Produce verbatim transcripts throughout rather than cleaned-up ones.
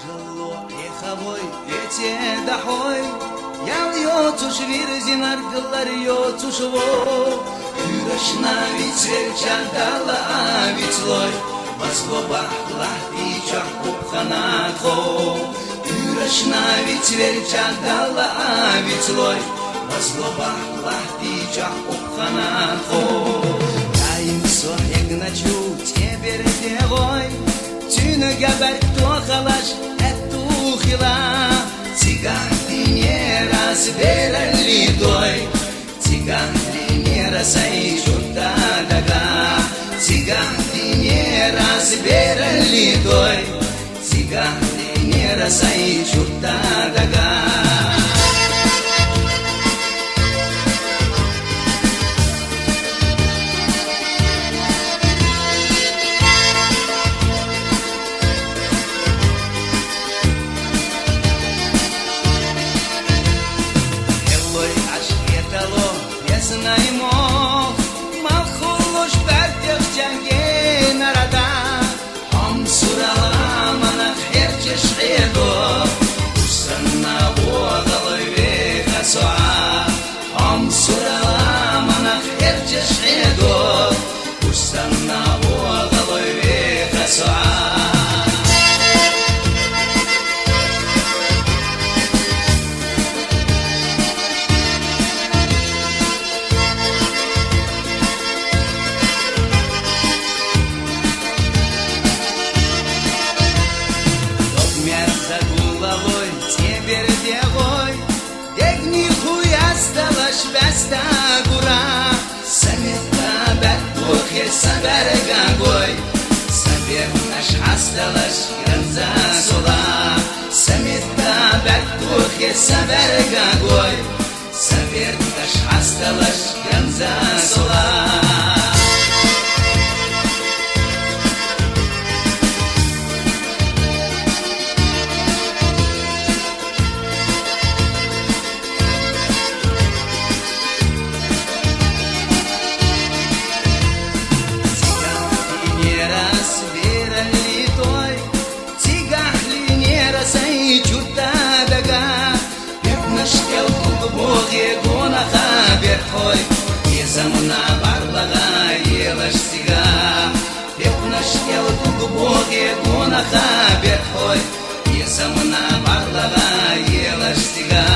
Жалло эхавой, эте дахой, ял йоцуш вирзинар, гыллар йоцуш вов. Уьрашна вицвелча дала а вицлой, вазло бахлахти чахкубхана хов. Уьрашна вицвелча дала а вицлой, вазло бахлахти чахкубхана хов. Даим со эгначу тебер дегой, цуьнга бертто халаш этту хила. Цигахлинерас бералли дой, цигахлинерас ай чуртадага, цигахлинерас бералли дой, цигахлинерас ай чуртадага. Эллой аш этало, эснаймох, малхуллуш бертех чангенарада. Ам сурала манах херчеш хедо, уж санна богалой веха соа. Ам сурала манах херчеш хедо, уж санна богалой веха соа. Докмер загулалой, тебер дегой, дегни хуяс далаш бяста гура. Самет та бертухе сабер гагой, сабер аш асталаш ганза сола. Самет та бертухе сабер гагой, сабер аш асталаш ганза сола. Цигахлинерас бералли дой, цигахлинерас ай чуртадага. Пепнаш кел кулг боге гона хабер хой, е замана барлагай елаш цигах. Пепнаш кел кулг боге гона хабер хой, е замана барлагай елаш цигах.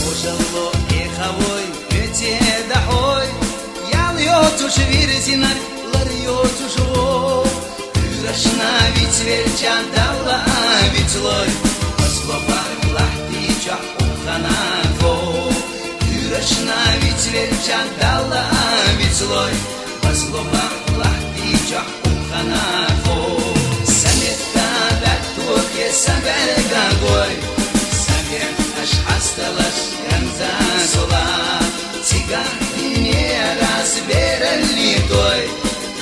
О жалло эхавой, эте дахой, ял йоцуш вирзинар, лар йоцуш вов. Уьрашна вицвелча дала а вицлой, вазло бахлахти чахкубхана хов. Уьрашна вицвелча дала а вицлой, вазло бахлахти чахкубхана хов. Самет та бертухе сабер гагой, сабер аш асталаш ганза сола. Цигахлинерас бералли дой,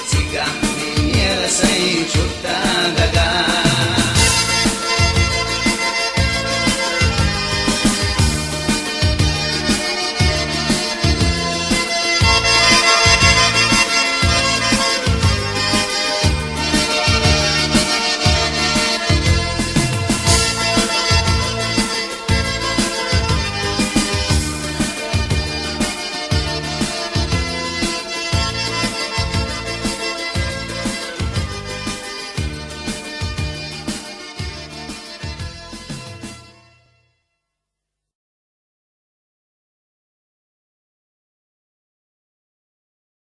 цигахлинерас ай чурта